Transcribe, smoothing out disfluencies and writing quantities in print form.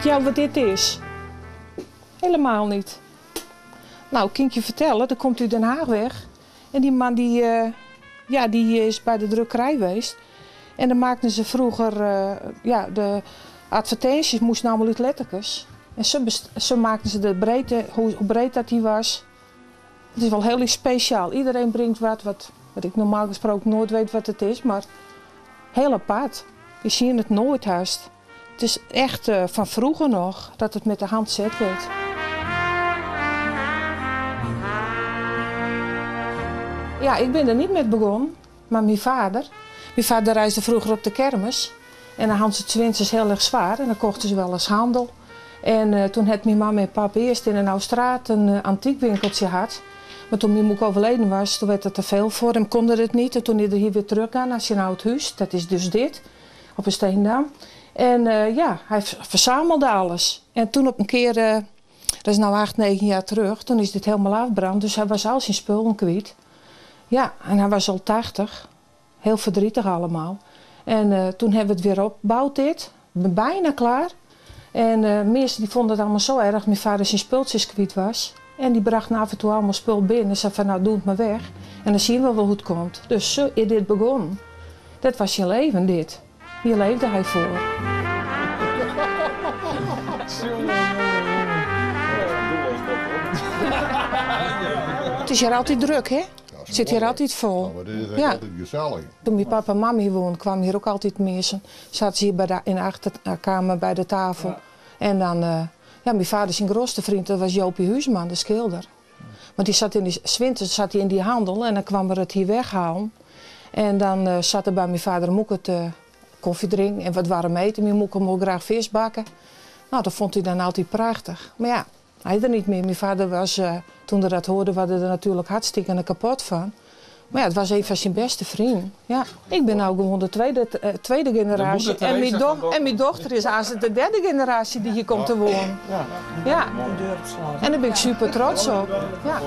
Wit jou wat dit is? Helemaal niet. Nou, kin ik je fertelle, dat komt út Den Haag weg. En dy man dy, ja, dy is by de drukkerij west. En dan maakten se froeger, ja, de advertinsjes moasten allemaal út letterkes. En sa, sa maakten se de breedte, hoe breed dat die was. It is wol hiel iets spesjaal. Iedereen bringt wat, wat, wat ik normaal gesproken noait weet wat it is, mar hiel apart. Je sjogge it noait hast. It is echt fan froeger noch dat it met de hand set wurdt. Ja, ik bin der niet met begûn, mar myn vader. Myn vader reisde froeger op de kermis en dan hadden se 't winters hiel erch swaar en dan kochten se wol ris handel. En toen hat myn mem en pap earst yn in Oustraat in antykwinkeltsje had. Mar toen myn moeke overleden was, toen werd het te veel voor hem, kon er it niet. En toen is er hier wer terug gaan naar zijn oud huis, dat is dus dit, op de Steendam. En ja, hy verzamelde alles. En toen op in kear, dat is no acht, negen jaar terug, toen is dit hielendal afbrand. Dus hy was al syn spullen kwyt. Ja, en hy was al 80. Hiel verdrietig allemaal. En toen hawwe we it wer opboud dit. Ben bijna klaar. En minsken dy fûnen it allemaal sa erch, myn vader syn spultsjes kwyt was. En dy brachten af en toe allemaal spul binnen en sei fan nou doe it mar weg. En dan sjogge we wol hoe't it komt. Dus sa is dit begûn. Dat was syn leven dit. Hjir leefde hy foar. It is hjir altyd druk, hè? It sit hjir altyd fol. Ja. Toen myn papa en mam hjir wonen, kwamen hjir ek altyd minsken. Saten se hjir by de, yn de achterkamer by de tafel. En dan, ja, myn vader syn grutste freon, dat was Jopie Huisman, de skilder. Want dy sat yn dy, 's winters sat hy yn dy handel en dan kwam er it hier weghalen. En dan sat er by myn vader en moeke te kofje drinken en wat waarm eten. Myn moeke wol graach fisk bakke. Nou, dat fûn hy dan altyd prachtich. Mar ja, hy is der niet mear. Myn vader was, toen er dat hoorde, was er der natuerlik hartstikke kapot fan. Mar ja, it was een fan syn bêste freonen. Ja, ik bin no gewoan de tweede, tweede generaasje. En myn, en myn dochter is aanst de derde generaasje dy't hjir komt te wonen. Ja. En dêr bin ik super trots op. Ja.